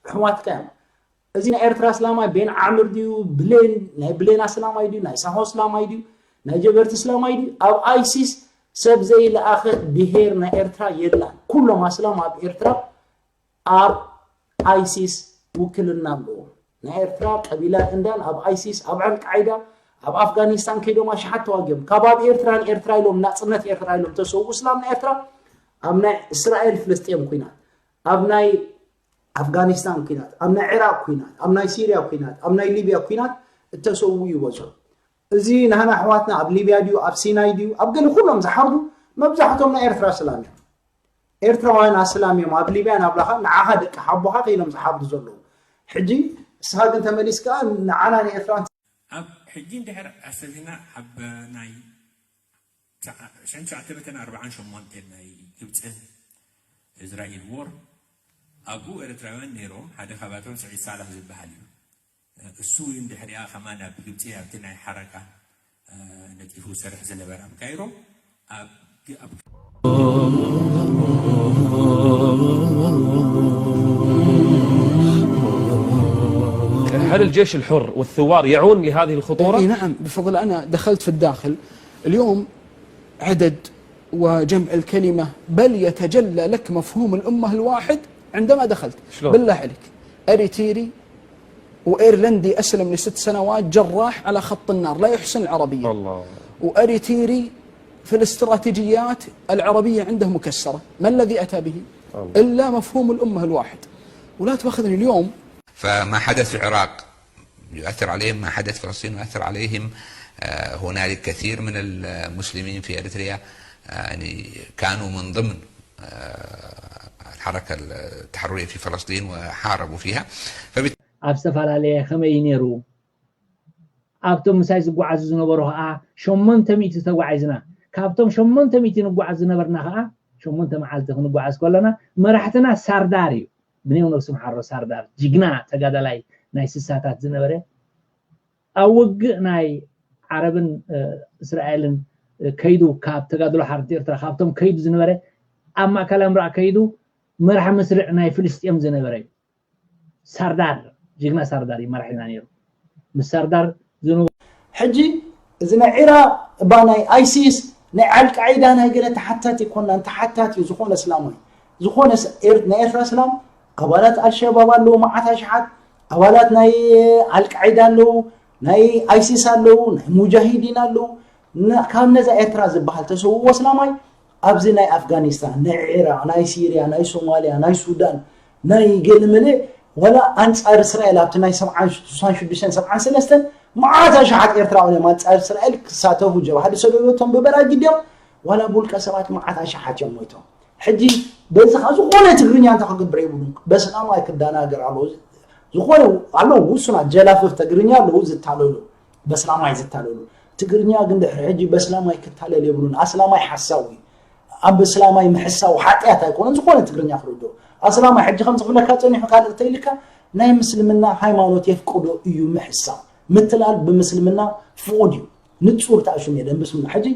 ኣሕዋትካ እዮም። እዚ ናይ ኤርትራ እስላማይ ቤን ዓምር ድዩ፣ ብሌን ናይ ብሌን ኣስላማይ ድዩ፣ ናይ ሳሆ እስላማይ ድዩ፣ ናይ ጀበርቲ እስላማይ ድዩ፣ ኣብ ኣይሲስ ሰብ ዘይለኣኸት ብሄር ናይ ኤርትራ የላን። ኩሎም ኣስላም ኣብ ኤርትራ ኣብ ኣይሲስ ውክልና ኣለዎም። ናይ ኤርትራ ቀቢላ እንዳን ኣብ ኣይሲስ፣ ኣብ ኣልቃይዳ፣ ኣብ ኣፍጋኒስታን ከይዶም ኣሽሓት ተዋጊኦም። ካብ ኣብ ኤርትራ ንኤርትራ ኢሎም፣ ናጽነት ኤርትራ ኢሎም ተሰውኡ እስላም ናይ ኤርትራ ኣብ ናይ እስራኤል ፍልስጤም ኩናት፣ ኣብ ናይ ኣፍጋኒስታን ኩናት፣ ኣብ ናይ ዒራቅ ኩናት፣ ኣብ ናይ ሲርያ ኩናት፣ ኣብ ናይ ሊብያ ኩናት እተሰውኡ ይበዝሑ። እዚ ናህና ኣሕዋትና ኣብ ሊብያ ድዩ ኣብ ሲናይ ድዩ ኣብ ገለ ኩሎም ዝሓርዱ መብዛሕቶም ናይ ኤርትራ እስላም እዮም። ኤርትራውያን ኣስላም እዮም ኣብ ሊብያ ናብ ላኻ ንዓኻ ደቂ ሓቦኻ ከይኖም ዝሓርዱ ዘለዉ። ሕጂ ንስኻ ግን ተመሊስካ ንዓና ንኤርትራን ኣብ ሕጂ እንድሕር ኣሰቢና ኣብ ናይ ትሽዓተ መእትን ኣርባዓን ሸሞንተን ናይ ግብፅን እስራኤል ዎር ኣብኡ ኤርትራውያን ነይሮም። ሓደ ካብኣቶም ስዒድ ሳላሕ ዝበሃል እዩ። እሱ እዩ እንድሕሪኣ ከማን ኣብ ግብፂ ኣብቲ ናይ ሓረቃ ነጢፉ ዝሰርሕ ዝነበረ ኣብ ካይሮ ኣብ هل الجيش الحر والثوار يعون لهذه الخطورة؟ إي نعم، بفضل أنا دخلت في الداخل اليوم عدد وجمع الكلمة، بل يتجلى لك مفهوم الأمة الواحد عندما دخلت. شلون؟ بالله عليك، أريتيري وإيرلندي أسلم لست سنوات جراح على خط النار، لا يحسن العربية. الله. وأريتيري في الاستراتيجيات العربية عنده مكسرة. ما الذي أتى به؟ الله. إلا مفهوم الأمة الواحد. ولا تؤاخذني اليوم فما حدث في العراق يؤثر عليهم، ما حدث في فلسطين يؤثر عليهم. آه، هنالك كثير من المسلمين في أريتريا، آه، يعني كانوا من ضمن، آه، الحركة التحررية في فلسطين وحاربوا فيها. فبالتالي ኣብ ዝተፈላለየ ከመይ እዩ ነይሩ ኣብቶም ምሳይ ዝጓዓዙ ዝነበሩ ከዓ ሸሞንተ ሚእቲ ተጓዒዝና ካብቶም ሸሞንተ ሚእቲ ንጓዓዝ ዝነበርና ከዓ ሸሞንተ መዓልቲ ክንጓዓዝ ከለና መራሕትና ሳርዳር እዩ ብኔው ነብሱ መሓሮ ሳርዳር ጅግና ተጋዳላይ ናይ ስሳታት ዝነበረ ኣብ ውግእ ናይ ዓረብን እስራኤልን ከይዱ ካብ ተጋድሎ ሓርነት ኤርትራ ካብቶም ከይዱ ዝነበረ ኣብ ማእከላይ ምብራቕ ከይዱ መርሓ መስርዕ ናይ ፍልስጤም ዝነበረ እዩ። ሳርዳር ጅግና ሳርዳር እዩ መራሒና ነይሩ። ምስ ሳርዳር ዝነበሩ ሕጂ እዚ ናይ ዒራቅ እባ ናይ ኣይሲስ ናይ ኣልቃዒዳ ናይ ገለ ተሓታቲ ኣይኮናን። ተሓታቲ እዩ ዝኾነ እስላማይ ዝኾነ ናይ ኤርትራ እስላም ኣባላት ኣልሸባብ ኣለዉ መዓት ኣሽሓት ኣባላት ናይ ኣልቃዒዳ ኣለዉ ናይ ኣይሲስ ኣለዉ ናይ ሙጃሂዲን ኣለዉ ካብ ነዛ ኤርትራ ዝበሃል ተሰውዎ እስላማይ ኣብዚ ናይ ኣፍጋኒስታን ናይ ዒራቅ ናይ ሲርያ ናይ ሶማልያ ናይ ሱዳን ናይ ገለመለ ዋላ ኣንጻር እስራኤል ኣብቲ ናይ ሰብዓን ሽዱሽተን ሰብዓን ሰለስተን መዓት ኣሽሓት ኤርትራውያን እዮም ኣንጻር እስራኤል ክሳተፉ ጀብሃ ዝሰደደቶም ብበራጊድ እዮም ዋላ ብውልቀ ሰባት መዓት ኣሽሓት እዮም ሞይቶም ሕጂ በዚ ከ ዝኾነ ትግርኛ እንታይ ክገብር የብሉን በስላማይ ክደናገር ኣለዎ ዝኾነ ኣለዉ ውሱናት ጀላፍፍ ትግርኛ ኣለዉ ዝታለሉ በስላማይ ዝታለሉ ትግርኛ ግን ድሕሪ ሕጂ በስላማይ ክታለል የብሉን ኣስላማይ ሓሳዊ ኣብ እስላማይ ምሕሳው ሓጢኣት ኣይኮነን ዝኾነ ትግርኛ ክርድኦ ኣስላማይ ሕጂ ከም ዝብለካ ፀኒሑ ካልእ ተይልካ ናይ ምስልምና ሃይማኖት የፍቅዶ እዩ ምሕሳው ምትላል ብምስልምና ፍቑድ እዩ ንፁር ተኣሽሙ የለን ብስምና ሕጂ